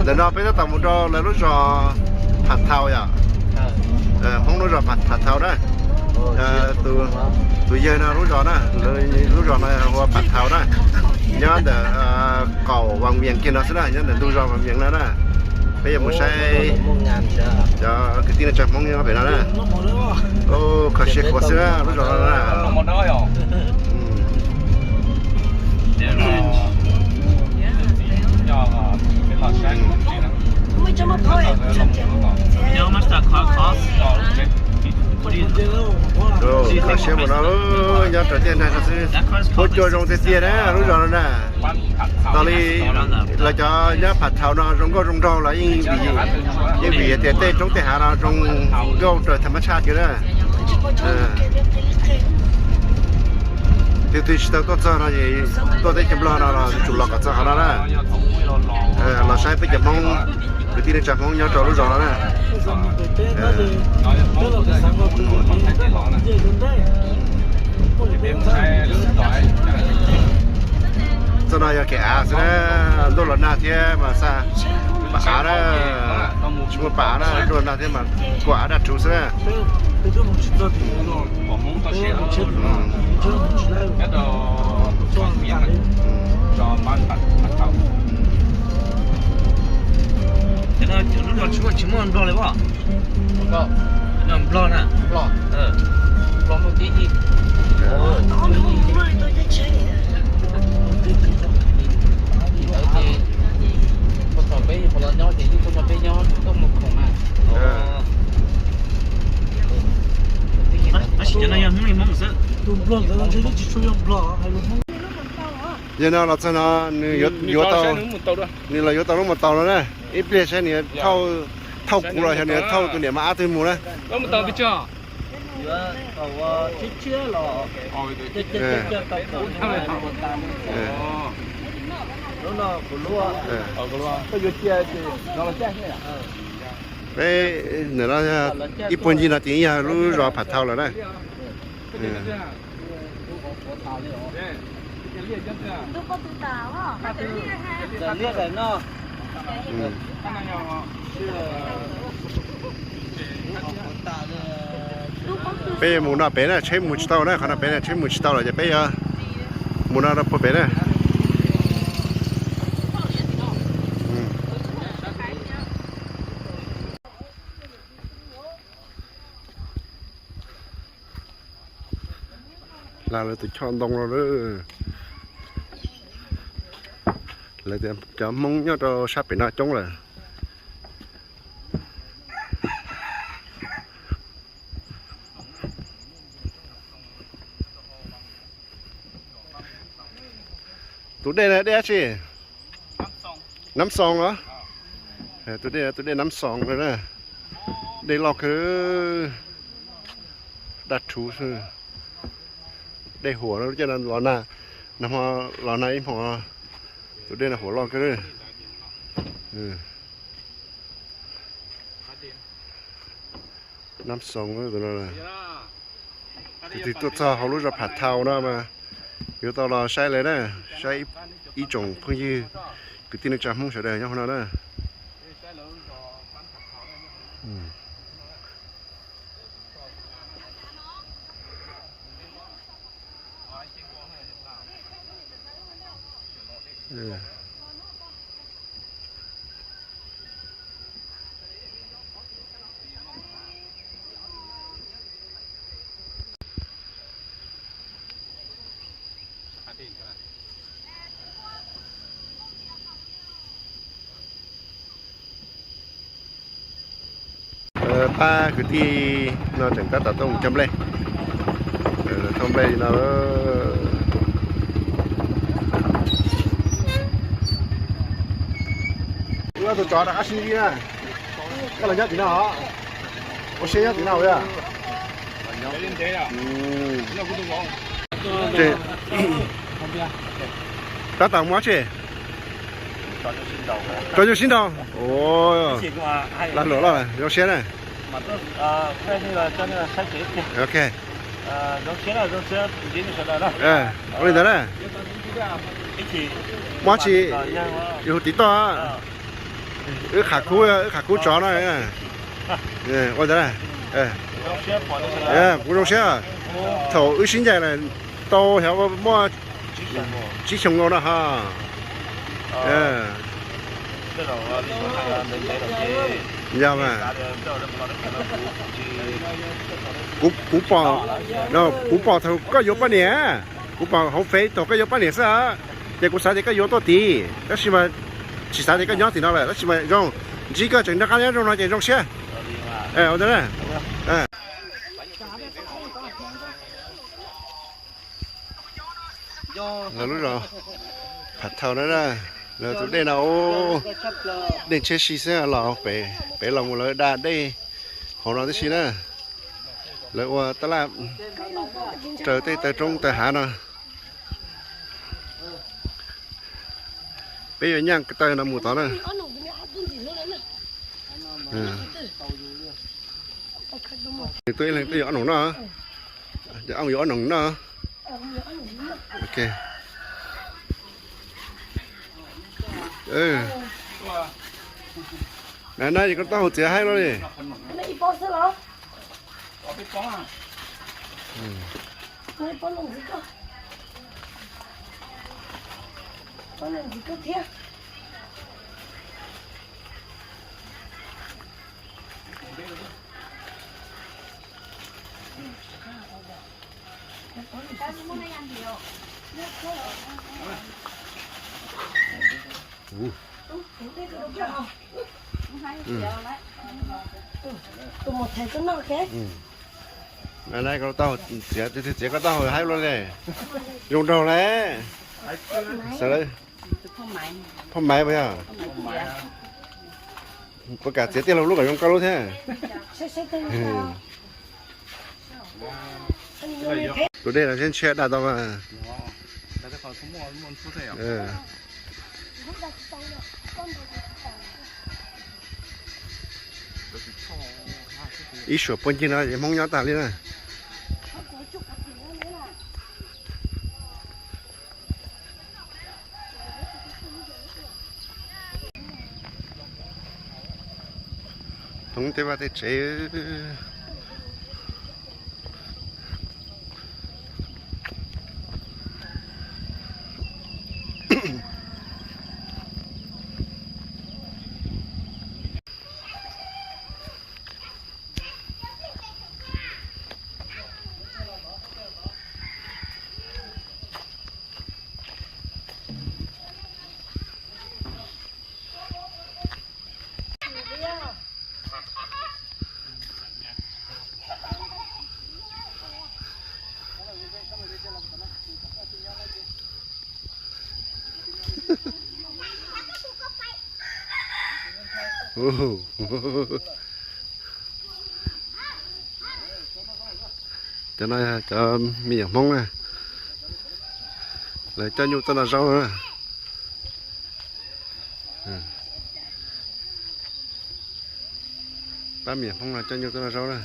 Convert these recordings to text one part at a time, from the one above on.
Ntawm no peb tab tom mus rau lawv lub zos Phav Thau yom. Hmoob lub zos Phav Thau na. Tus yawg no lub zos na, lub zos no hu ua Phav Thau na. Nyob ntawm qaum Vaj Vias kiag no xwb na, nyob ntawm ntug zos Vaj Vias no na. Peb yuav mus saib cov kwv tij neej tsa Hmoob nyob pem no na. Kho siab khuav xwb na lub zos no na. Kho siab mus no, nyob rau tiaj nrag no xwb. Huab cua zoo tiag tiag na lub zos no na. Tos li lawv cov nyob Phav Thau no zoo nkauj zoo nraug los yeej vim, yeej vim tias tej roob tej hav no zoo nkauj raws tham mab tshaj tiag na. Tus twg tsis tau tuaj txog no es tuaj teb chaws Nplog no los tsum los kom txog qhov no na. Los saib peb cov Hmoob, kwv tij neej tsa Hmoob nyob rau lub zos no na. Txoj no yog kev av xwb na, ntuj los nag thiab mas xa pas av na, tsis muaj pas av na, ntuj los nag thiab mas kua av daj rhuv xwb na. Lub no tsis muaj, tsis muaj Nplog li os. Nplog na. Tab sis cov no yog Hmoob li Hmoob xwb. Yog no los txog no nws yuav tau, nws los yuav tau lub mus tau no na. Ib pliag saib nws thauj kuv los yog nws thauj tus niam mas ab twg mus na. Peb ntawm no ib puag ncig no ces yog lub zos Phav Thau lawm na. Peb yuav mus no pem na, tsheb mus tsis tau na, qhov no pem na tsheb mus tsis tau lawm ces peb yuav mus no rau puag pem na. Hla lawv tus choj ntoo no lawm. Lawv tias cov Hmoob nyob rau sab pem no coob lawm. Tus dej no dej dab tsi? Nab Xoo los? Tus dej, tus dej Nab Xoo no na. Dej loj kawg, daj rhuv xwb. Dej huam no coj los nag, nag hmo los nag ib hmo, tus dej no huam loj kawg. Nab Xoo tus no. Tus twg tuaj txog hauv lub zos Phav Thau no mas yuav tau los saib lawv na, saib ib tsoom phooj ywg kwv tij neej tsa Hmoob sawv daws nyob hauv no na. Pab kwv tij no tseem tab tom tuaj mus cog nplej. Thauj nplej li no. Tus tsov rov qab sib ntsib na. Koj los nyob tim no os. Ua siab nyob tim no yog. Tab tom mus dab tsi? Rau nyuj sib nraus. Lag luam los zoo siab na. Ok. Ua li ntawd na. Muaj dab tsi yuav hu tiv toj. Wb qhab kub, wb qhab kub tsov no. Ua ntawd, kuv zoo siab. Thaum wb sib ncaim lawm tau xyov muaj tsib xyoos no ha. Yog mas, kuv pom, kuv pom thaum koj yuav poj niam, kuv pom hauv Fev thaum koj yuav poj niam xwb, ces kuv xav tias koj yuav tuaj tid, tab sis mas tsis xav tias koj nyob tim no lawm, tab sis mas zoo, ntsib koj tseem nrog qab nyob zoo no ces zoo siab. Lawv lub zos Phav Thau na, lawv tus dej no, dej tsheb si xwb los pem, pem los mus lawv da dej hauv no tib si na. Lawv ua tab laj raws tej taw roob taw hav no. Peb yuav nyaj taw no mus tod na. Nws tuaj ib leeg tuaj yuav ob noog noj. Cov, yuav ob noog noj. Na, na, koj taub hau txiav haib luaj li. Txiav, txiav koj taub hau haib luaj li. Zoo nraug li. Phoj maiv puas yog? Puas kam txiav tij laug lub kom zoo koj lub thiab? Tus dej no seb ntshiab daj tau mas. Ib suam puag ncig no ces Hmoob nyob tag li na. Thoob tej vaj tej tsev. Cov no cov me nyuam Hmoob na, lawv coj nyuj tuaj noj zaub na. Pab me nyuam Hmoob no coj nyuj tuaj noj zaub na.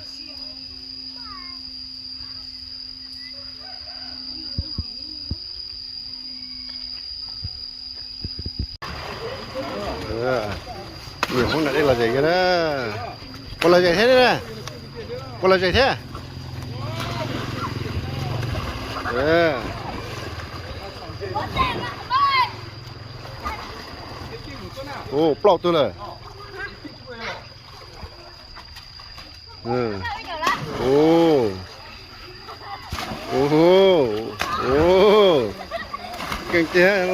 Me nyuam Hmoob na dej los zem kiag na. Puas los zem thiab ne? Puas los zem thiab? Ua plaub tug lawm. Keej tiag.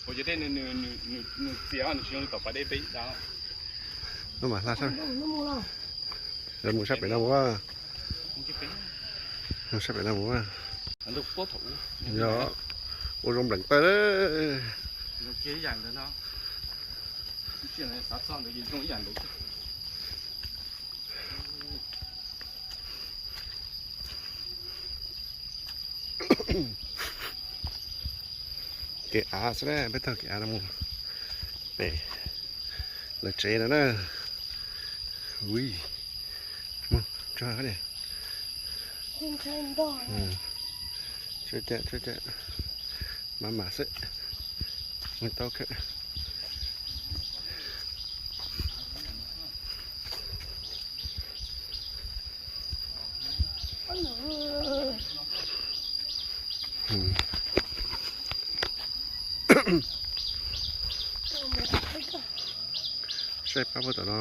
Ua ces tej nws txias nws tsis zoo li tom pas dej peb ib dag. Mus sab pem no mus, mus sab pem no mus. Yog ua zoo npleem tawj. Kev av xwb na, peb taug kev av no mus pem lawv tsev no na. Ui, mus tso niam. Tsuag cam, tsuag cam, maj mam xwb, mus tau kawg. Saib pab puag tom no.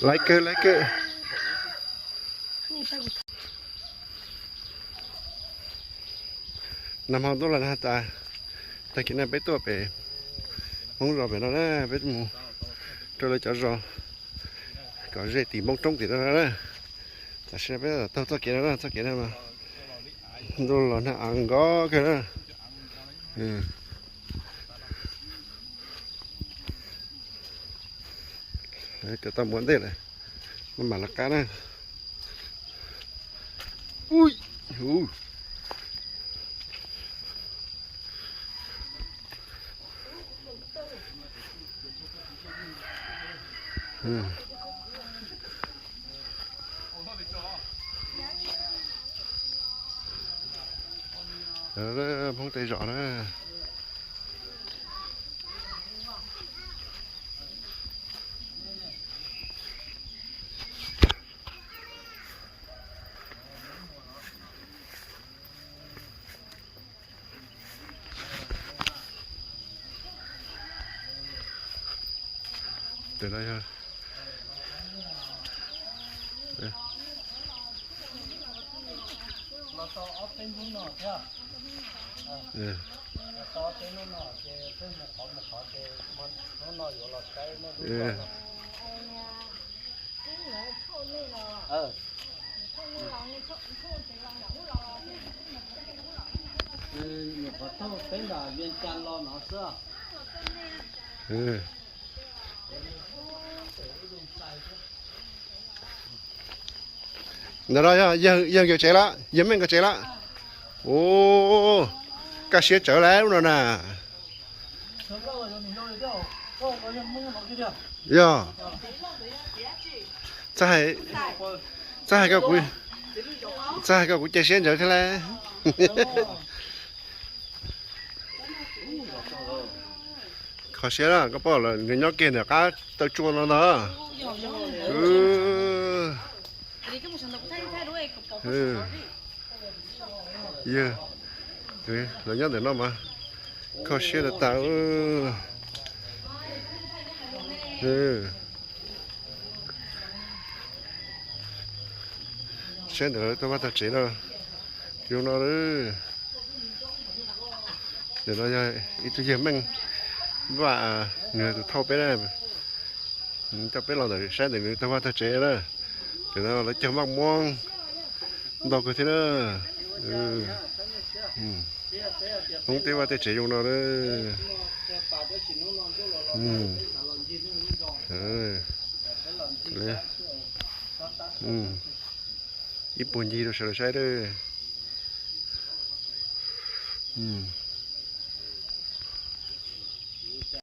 Laiv kawg, laiv kawg. Nag hmo ntuj los nag tas, tag kis no peb tuaj pem Hmoob zos pem no na, peb mus rau lawv cov zos kom ze tim npoo roob tim no na. Tam sim no peb taug txoj kev no na, txoj kev no mas ntuj los nag av nkos kawg na. Cov tau mus ua ntej lawm, maj mam lawv qab na. Ui, hu. Hmoob tej zos na. Tus no yog Nyuam qhuav taug peb nram Vias Cas los no xwb. Ntawm no yog yawg nkawd tsev lawm, yawg Meej nkawd tsev lawm. Ua, kaj siab tsawv lawm lub no na. Yog. Txhob hais, txhob hais kom kuv, txhob hais kom kuv cia siab ntawd thiab lauj. Kho siab na, koj pom lawm nws nyob kiag ntawm qab taw tsua no ntag. Yog, lawv nyob ntawm no mas kho siab tas tas. Saib ntawm lawv tau vaj tau tsev no, zoo no. Ntawm no yog ib tug yawg Meej Vaj, nws tus thauj peb na. Nws coj peb los ntawm saib ntawm nws tau vaj tau tsev na. Ntawm no lawv cog maj muab ntau kawg thiab na. Hmoob tej vaj tej tsev zoo no na. Ib puag ncig rau sawv daws saib.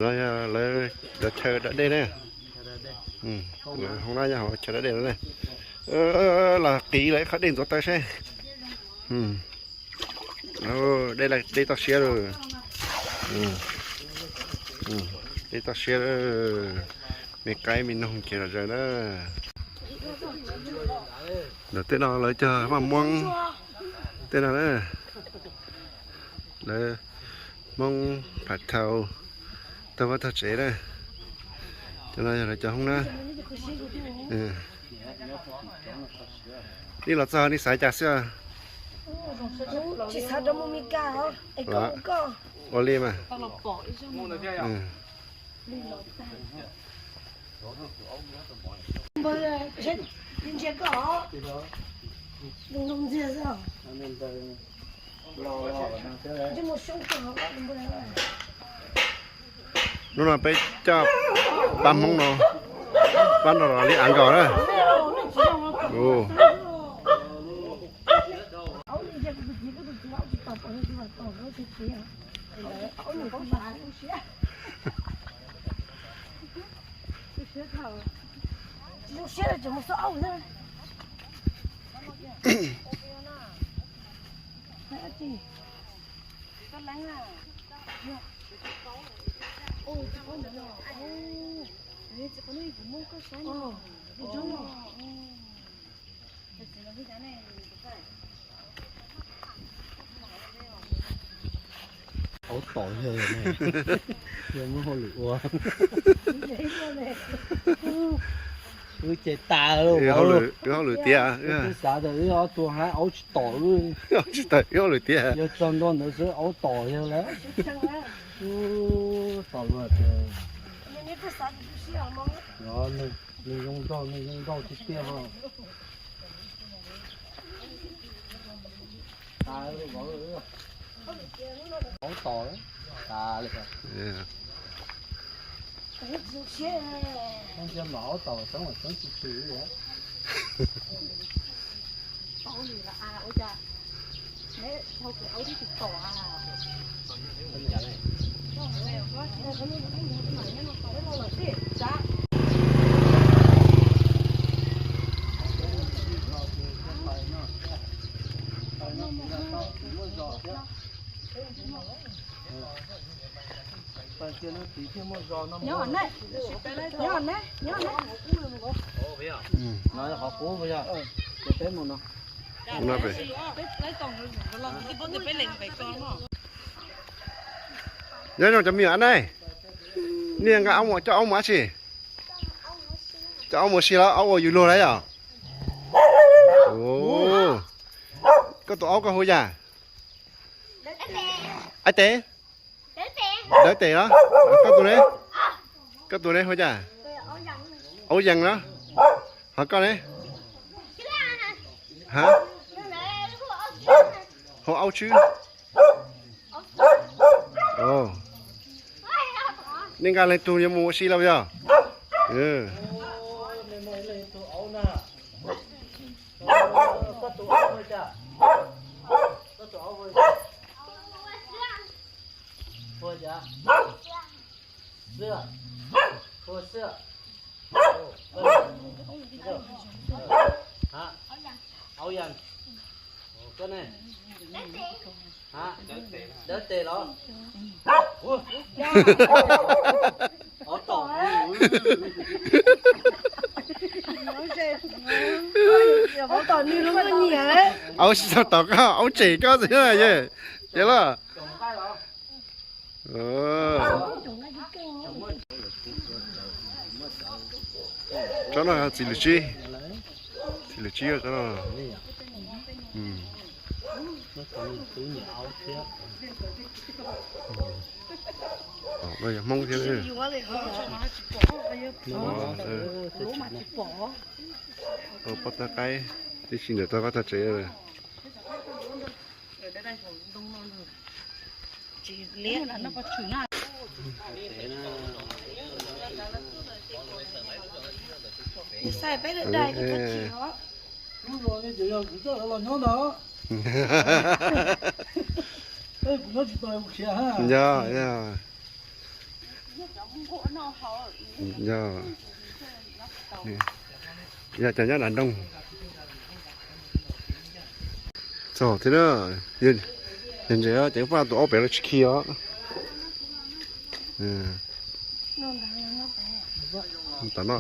No yog lawv chaw da dej na. Hoob no yog chaw da dej no na. Los qiv lawv qhov dej ntxuav taw saib. Dej, dej toj siab lawm. Dej toj siab lawm. Me qaib me noog khiav zom zaws na. Ntawm tej no lawv cog maj muab tej no na. Lawv Hmoob Phav Thau tau vaj tau tsev na. Cov no yog lawv cov hoob na. Nej los txog nej xav cas xwb? Ua li mas. Hnub no peb coj pab Hmoob no, pab no los li av nkos na. Aub tom yawg ne, yog muaj hauj lwm ua. Wb ces tas, wb hauj lwm tiag, wb xav tias wb ob tug hab aub tsis tom wb. Tsis tom wb hauj lwm tiag, yog txog ntua ntawd xwb aub tom yawg lawm. Tom luaj tiag. Nws zoo nraug, nws zoo nraug tiag tiag os. Aub tom, tas li. Ntsia mam aub tom tseeb, tseeb tsis tshwm li. Nyob ne, nyob ne, nyob ne. No yog qhov qub yog, ces peb mus no. Nyob zoo cov me nyuam ne, nej nqa aub mus, coj aub mus dab tsi? Coj aub mus si los aub ua yus luag lawm yom? Koj tus aub koj hu cas? Aib Tes. Dawb Tes los? Koj tus ne? Koj tus ne hu cas? Aub Yees los? Ho koj ne? Ha? Hu Aub Tswb. Nej nqa leej twg yuav mus ua si los yog? Hả? Ấu Dần. Ủa, koj ne? Hả? Dớt tê lắm. Ủa? Ấu tỏ. Ấu tỏ ni lub nyiam. Ấu tsis tau tỏ koj, ấu tsem koj xwb na yej. Ces los. Tsob no txiv lws tsib, txiv lws tsib tsob no. Yog Hmoob thiab. Pob tag qaib, tib si ntawm tag vaj tag tsev. Yog, yog. Yog, yog cov nyob dav nroog. Txog thiab na, yog ntses ces paj tus aub pem los tsis khi os. Tam no,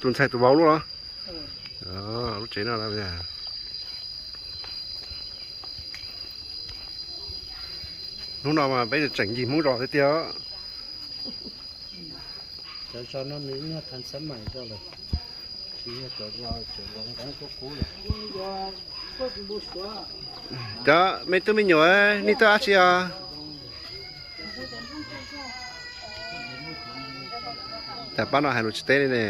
tus ntxhais tus vauv lub los, lub tsev no. Hnub no mas peb tseem ncig Hmoob zos tiag tiag. Cov me tub me nyuam nej tuaj dab tsi os? Cas pab no hais lus tsis teb li ne.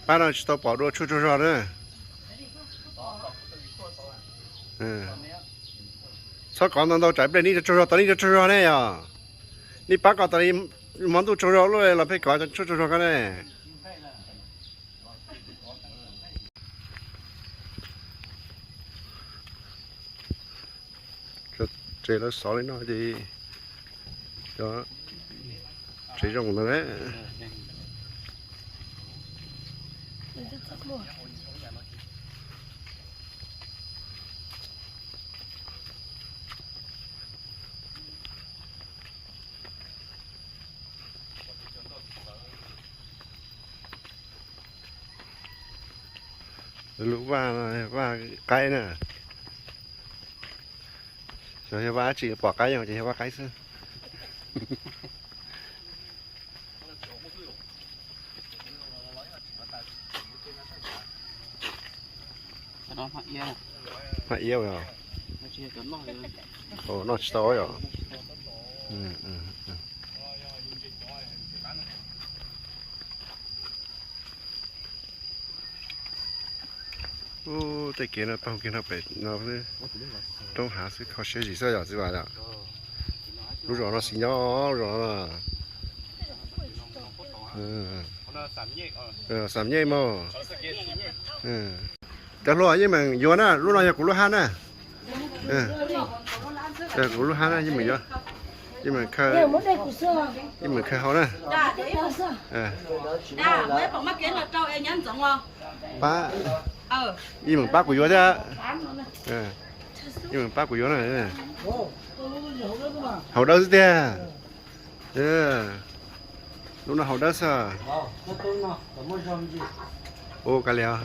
Pab no tsis tau pom dua tshuaj tsaug zog na. Txhob kov ntau ntau tsam ib pliag nej tsaug zog tau nej tsaug zog ne yog. Nej pab kov tas li hmo ntuj tsaug zog lub los pheej kov tshuaj tsaug zog koj ne. Tsev lawv xov li no ces cov tsev zoo ntawd. Lub vaj no vaj qaib na. Xyov yog vaj dab tsi, pom qaib yog ces yog vaj qaib xwb. Hmab iab os. Noj tsis tau yom. Ub, tej kev no taug kiag no pem no xwb, roob hav xwb, kho siab zim xwb yom txiv Vam yom. Lub zos no xis nyob zos no. Xam nyej mog. Cov hluas yeej meem yuav na, lub no yog kuv lub hab na. Kuv lub hab na, yeej meem yuav, yeej meem khaws, yeej meem khaws hau na. Pab, yeej meem pab kuv yuav thiab. Yeej meem pab kuv yuav na. Haus dawb xwb tiag. Lub no haus dawb xwb. Ua kav liam,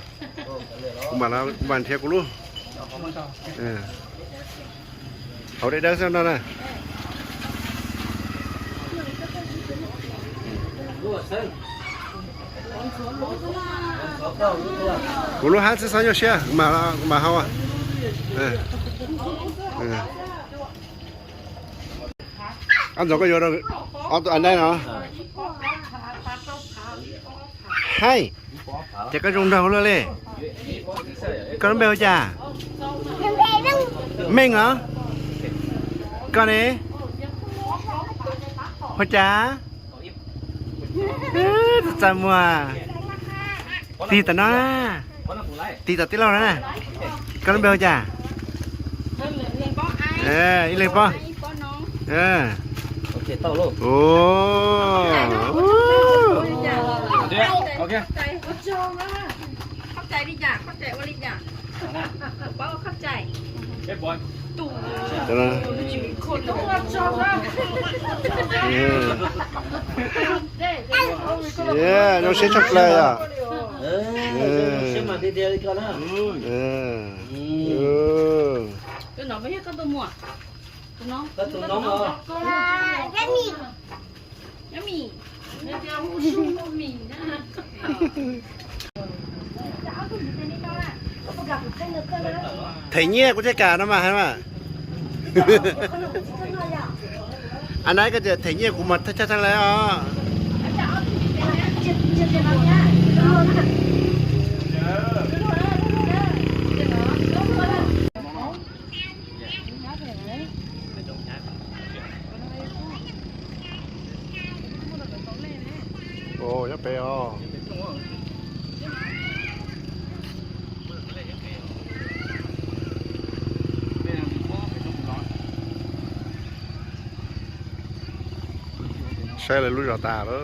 kuv mam, kuv mam nrhiav kuv lub. Haus dawb dawb xwb no na. Kuv lub hab xwb, xob nyuaj siab, kuv mam haus. Ob ntxoov koj yuav ob tug a nai no. Haib, ces koj zoo nraug luaj li. Koj lub npe hu cas? Meej os. Koj ne? Ua cas? Txaj muag. Tig tom no na. Tig tom tij laug no na. Koj lub npe hu cas? Ib leeg pob. Zoo siab tshaj plaws yom. Them nyiaj kuv thiaj kam no mas hais mas. Ab, nab koj tias them nyiaj kuv mas thaj thaj lawm os. Nyob pem os. Saib lawv lub zos tas lawm.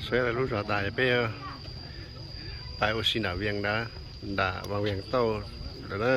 Saib lawv lub zos tas peb pais ua si nram Vias ntawd, nram Vaj Vias Tauj lawm na.